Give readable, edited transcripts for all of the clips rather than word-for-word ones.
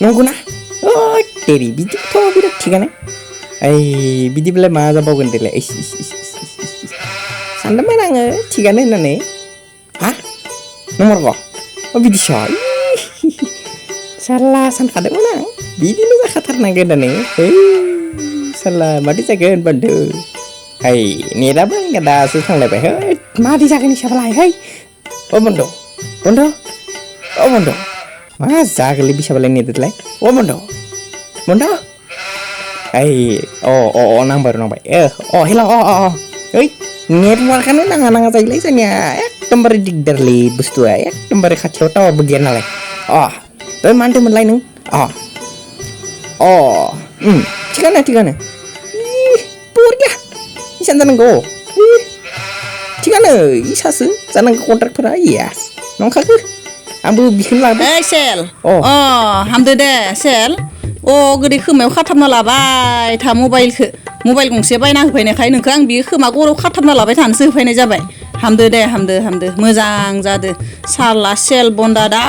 नंगौना तेरी बिदिथ' बिराद थिगानो बिदिब्लालाय मा जाबावगोन देलाय सानदोंमोन आङो थिगानो होननानै हा नंमारगौ बिदिसो साला सानखादोंमोन आं बिदिनो जाखाथारनांगोन होननानै साला मादि जागोन बान्दो नेटआबो आंना दासो थांलायबाय मादि जागोन हिसाबालाय बन्द' मा जागोनलै बिसाबालाय नेटआलाय बन्द' नांबाय हेल' नेटवार्कआनो नाङा जायोलै जोंनिया एकदमबारे दिगदारलै बुस्थुआ एकदमबारे खाथियाव टावारबो गैया नालाय मा होनदोंमोनलाय नों थिगानो बरिया इसान जानांगौ थिगानो इसासो जानांगौ कन्ट्राक्टफोरा नंखागो आंबो बिखौनो लादों सेल हामदो दे सेल गोदै खोमायाव खाथाबना लाबाय था मबाइल गंसे बायना होफैनायखाय नोंखौ आं बे खोमा गराव खाथाबना लाबाय थानोसो होफैनाय जाबाय हामदो दे हामदो मोजां जादो साला सेल बन्दा दा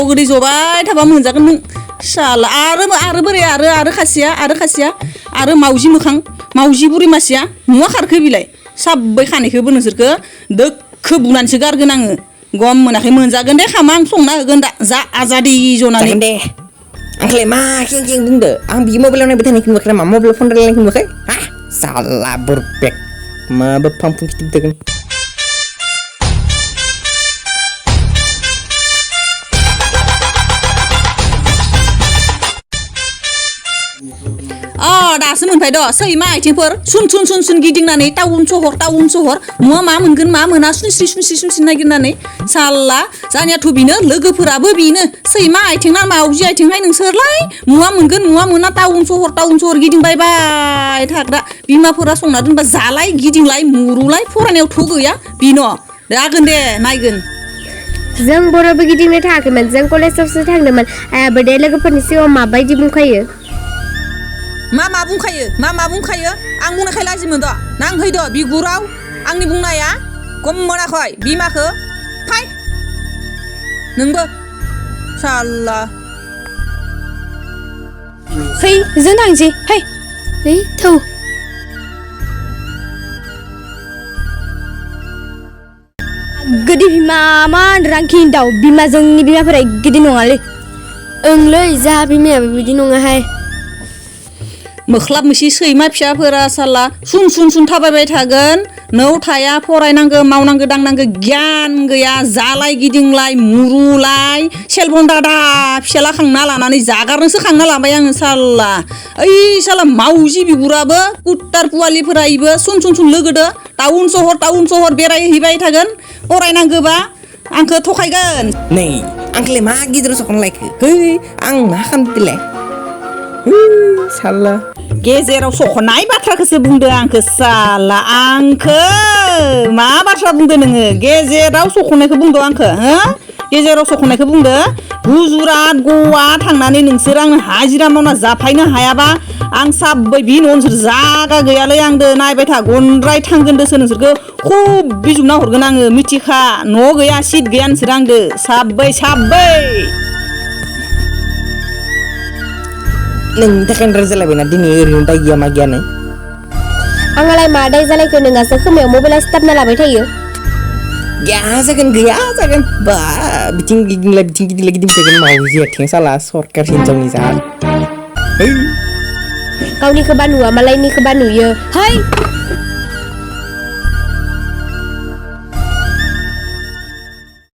गोदै जबाय थाबा मोनजागोन नों साला आरो बोरै आरो खासिया आरो मावजि मोखां मावजि बुरि मासिया नुवा खारखो बिलाय साब्बै खानायखौबो नोंसोरखो दोखो बुनानैसो गारगोन आङो गम मोनाखै मोनजागोन दे खामा आं संना होगोन दा जा आजादि जनानै दे आंखौलाय मा खें बुंदो आं बि मबाइलाव नायबाय थानायखौ नुवाखै नामा मबाइलाव फन रायलायनायखौ नुवाखै साला बुरपेक माबा फांफुं खिथिब थागोन दासो मोनफाय द' सैमा आथिंफोर सुन गिदिंनानै टाउन सहर मुवा मा मोनगोन मा मोना सुनस्रि नागिरनानै साला जानियाथ' बेनो लोगोफोराबो बेनो सैमा आथिं ना मावजि आथिंहाय नोंसोरलाय मुवा मोनगोन मुवा मोना टाउन सहर गिदिंबाय थाग्रा बिमाफोरा संना दोनबा जालाय गिदिंलाय मुरुलाय फरायनायावथ' गैया बेनो जागोन दे नायगोन जों बर'बो गिदिंनो थाङाखैमोन जों कलेजावसो थांदोंमोन आयाबो दे लोगोफोरनि सिगाङाव माबायदि बुंखायो मा बुंखायो आं बुंनायखाय लाजि मोनद' नांहैद' बिगुराव आंनि बुंनाया गम मोनाखै बिमाखो फाय नोंबो साला जों थांसै थौ गोदै बिमा मा रांखि दाउ बिमा जोंनि बिमाफोरा गिदिर नङालै ओंलै जा बिमायाबो बिदि नङाहाय मोख्लाब मोसि सैमा फिसाफोरा साला सुन थाबायबाय थागोन नौ थाया फरायनांगौ मावनांगौ दांनांगौ गियान गैया जालाय गिदिंलाय मुरुलाय सेलबन दादा फिसाला खांना लानानै जागारनोसो खांना लाबाय आङो साला साला मावजि बिगुराबो कुट्टार पुवालिफोरा इबो सुन लोगोदो टाउन सहर बेरायहैबाय थागोन फरायनांगौबा आंखौ थखायगोन नै आंखौलाय मा गिदिर सखनलायखो आं मा खालामदोलाय साला गेजेराव सख'नाय बाथ्राखौसो बुंदो आंखो साला आंखो मा बाथ्रा बुंदो नोङो गेजेराव सख'नायखौ बुंदो आंखो गेजेराव सख'नायखौ बुंदो गुजरात गवा थांनानै नोंसोर आंनो हाजिरा मावना जाफायनो हायाबा आं साब्बै बि नोंसोर जागा गैयालै आंदो नायबाय था गनद्राय थांगोनदोसो नोंसोरखौ खुब बिजुमना हरगोन आङो मिथिखा न' गैया सिट गैया नोंसोर आंदो साब्बै नोंनि थाखायनो रायजालायबायना दिनै ओरैनो दाय गैया मा गैयानो आंलाय मा दाय जालायखो नोंहासो खोमायाव मबाइला सिथाबना लाबाय थायो गैया जागोन बा बिथिं गिदिंलाय गिदिंफैगोन मावजि आथिं साला सरकार हिनजावनि जा गावनिखौबा नुवा मालायनिखौबा नुयो